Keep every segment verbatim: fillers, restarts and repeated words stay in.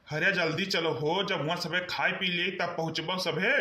अरे जल्दी चलो हो, जब हुआँ सभे खाइ पी लेई तब पहुँचबो सभे।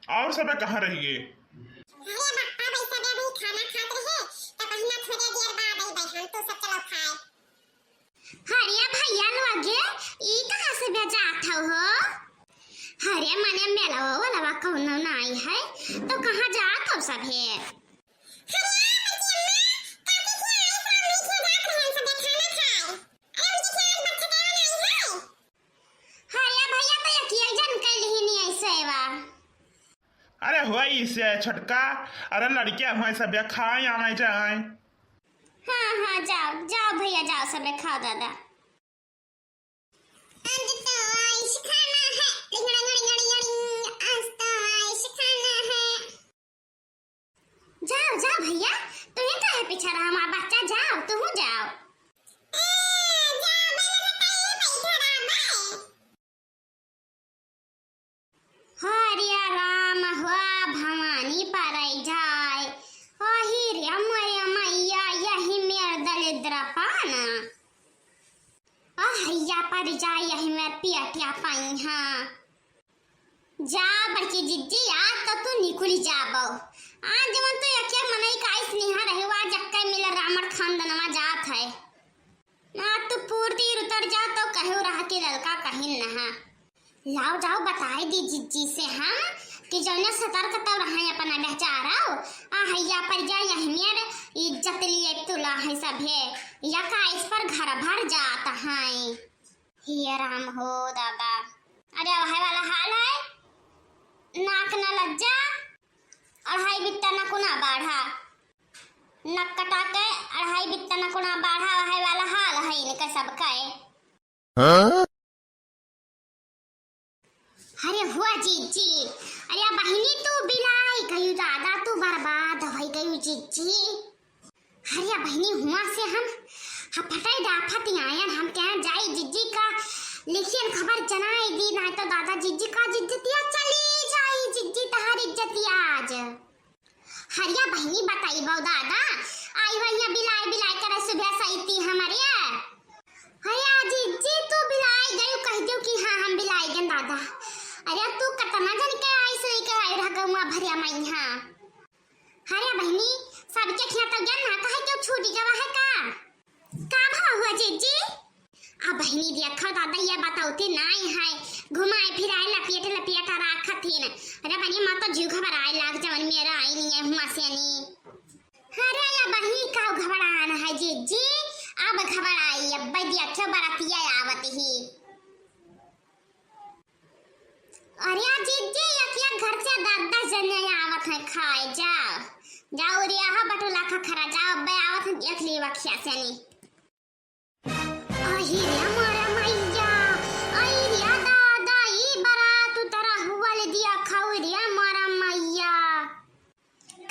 और सभे कहाँ रहिए? अरे बप्पा, भाई सभे अभी खाना खात रहे, तो कहीं ना थोड़े देर बाद अइबे हम, तू सब चलो खाए। अरे भैया लोगे, ई कहाँ से बेचात हौ हो? अरे मने मेलवा वेलवा कौनो नाई है, तो कहाँ जात हौ सभे? अरे बच्ची अम्मा, काकी के आई सामने के जात रहे हम सभे खाना खाए। अरे उनके के आज बच्चा देवा नाई है। अरे भैया, तो एक, एक जन कैली ही नहीं ऐसे बा। अरे होई से छोटका, अरे लड़किया हुआँ सभे खाए आवे जाए। हाँ, हाँ, जाओ, जाओ भैया, जाओ, सभे खाओ दादा। आज तो आइस खाना है, रिंग, रिंग, रिंग, रिंग, रिंग, आज तो आइस खाना है। जाओ, जाओ भैया, तुहे काहे पीछा रहा हमार बच्चा, जाओ, तुहू जाओ। ए, जाओ, बे, बे, बे, बे, बे, बे। हरिया राम हुआ भवानी परै जाय। अहि रे मोरे मैया, यही मेर दलिद्र पाना। अहैया पर जाय, यही मेर पियटिया पाई हाँ। जा बड़की जिज्जी, आज तो तू निकुलि जाबो। आज जवन तू एके मनई का आइस निहा रहे, आज एक्के मिले रामड़ खानदनवा जात है। ना तू पूर तीर उतर जा तो कहू रहा कि ललका कहिन नहा। लाओ जाओ बताए दी जिज्जी से हम कि जौने सतर्क तो रहे अपना बेचारा। अहैया पर जा यही मेर इज्जत लिए तुला है सभे। या का इस पर घर भर जात है। हे राम हो दादा। अरे अब है वाला हाल है। नाक न लज्जा, अढ़ाई बित्ता न कुना बाढ़ा। नक कटा के अढ़ाई बित्ता न कुना बाढ़ा, है वाला हाल है इनके सबके। हाँ? अरे हुआ जिज्जी, अरे बहिनी तू बिलाई गयू दादा, तू बर्बाद होइ गयू जिज्जी। अरे बहिनी हुआ से हम हफटै डाफत आयन, हम कहें जाई जिज्जी का लिखियन खबर जनाई दी, नाहीं तो दादा जिज्जी का जिज्जतिया चली जाई, जिज्जी तहार इज्जतिया आज। हरिया बहिनी बताइबो दादा, आई हो हियाँ बिलाए बिलाए करे सुबह सैती हमरे। हरिया जिज्जी तू बिलाए गयू कहि दियो कि हाँ हम बिलाए गन दादा। अरे तू कतना जन के आई सही के आई रह गौवा भरिया मइहाँ। हरिया बहिनी सबके खिया तो गन ना कहे क्यों छूटी गवा है का? का भवा हुआ जिज्जी? आ बहिनी देखो दादा, ये बतौती नाई है, घुमाए फिराए लपेट लपेट राखत हिन। अरे बहिनी, माँ तो जीव घबराए लाग जवन मेरा आई नहीं है हुआ से नहीं। अरे या बहिनी का घबरान है जिज्जी, अब घबराई, अब देखो बरतिया आवत ही। अरे या जिज्जी, एक एक घर से दस दस जने आवत है खाए, जाओ। जाओ रे, आहा बटुला खखरा, जाओ, अब्बे आवत है, देख ली वखिया से नहीं। अहि रे मोर मैया, अहि रे दादा, ई बरात उतरा हुआ ले दिया खाऊ रे मोर मैया।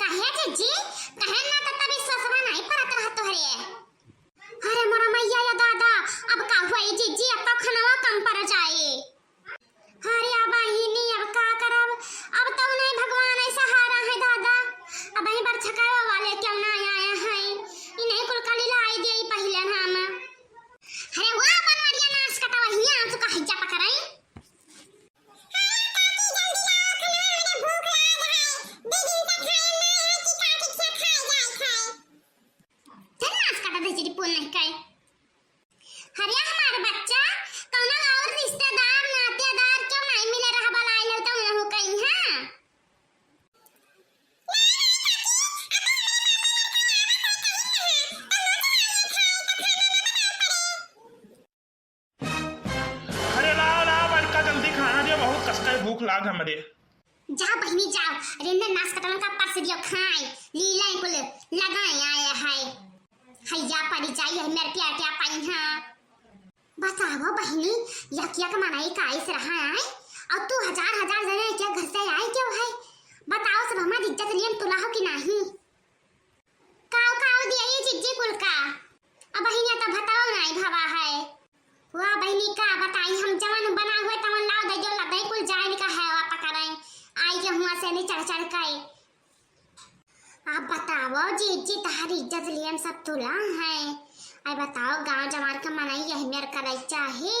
काहे जिज्जी, काहे ना त तभी ससवा नहीं परत रहा तोहरे। अरे मोर मैया या दादा, अब का हुआ ई जिज्जी, अब तो खनवा कम पर जाए। अरे अब बहिनी, अब का करब? अब तो नहीं भगवान ऐसा हारा है दादा। अब ही बरछकावा वाले क्यों ना आया है? इन्हें कुल का लीला आई दे पहले हम। अरे वाह बनवरिया नास कटावा हिया, तू का हिज्जा पकड़ाई? चल नास काटा दे, तेरी पुन नहीं खाए। अरे हमार बच्चा, कौनो और रिश्तेदार, नातेदार क्यों नहीं मिले रहबा लाइल हो तो उनहु कहीं, हाँ? अरे लाओ, लाओ, बड़का जल्दी खाना दियो, बहुत कसके भूख लाग हमरे। जाओ बहिनी जाओ, रेंदर नास कटलन का परस दियो खाए, लीला कुल लगाए आए है। हैया पड़ी जाई है मेरे प्यार के पाई, हाँ। बताओ बहिनी, यक यक मनाई काइस रहा है, और तू हजार हजार जने एक एक घर से आए क्यों है? बताओ सब हमारी इज्जत लिए तुला हो कि नहीं? काव काव दिया ये जिज्जी कुल का? अब बहिनिया तो बताओ नाई भवा है। वाह बहिनी का बताई, हम जवन बना हुए तवन लाओ दे जो लदई कुल जाए का है वा पकड़ाई। आई के हुआ से नहीं चढ़ चढ़ के। अब बताओ जिज्जी तहारी इज्जत लिए हम सब तुला है। आई बताओ गांव जवार के मनाई यही मेर करे चाहे।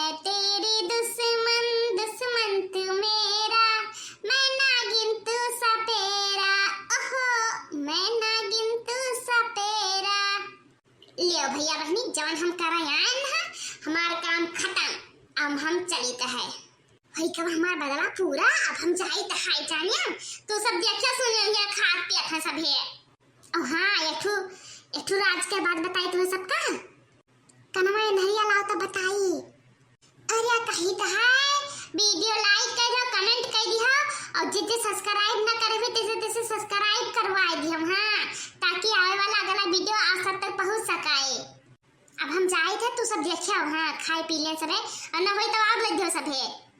मैं तेरी दुश्मन, दुश्मन तू मेरा, मैं नागिन तू सपेरा, ओहो, मैं नागिन तू सपेरा। लियो भइया बहिनी, जवन हम करे आएन ह, हमार काम खतम, अब हम चलित है। भई कब हमार बदला पूरा, अब हम जाइत है जानिया, तू सब देखियो सुनियो, खात पियत है सभे। ओ हाँ, एठू, एठू राज के बात बताई तुम्हें सबका। कनवा एन्हरिया लाओ तो बताई। video like कर दिहो, comment कर दिहो, और जे जे subscribe ना करे हुए, तैसे तैसे subscribe करवाए दिहो, हाँ, ताकि आवे वाला अगला video आप सब तक पहुँच सकाए। अब हम जाइत है, तू सब देखियो, हाँ, खाए पी ले सबे, और ना होई तो आप लग दियो सबे।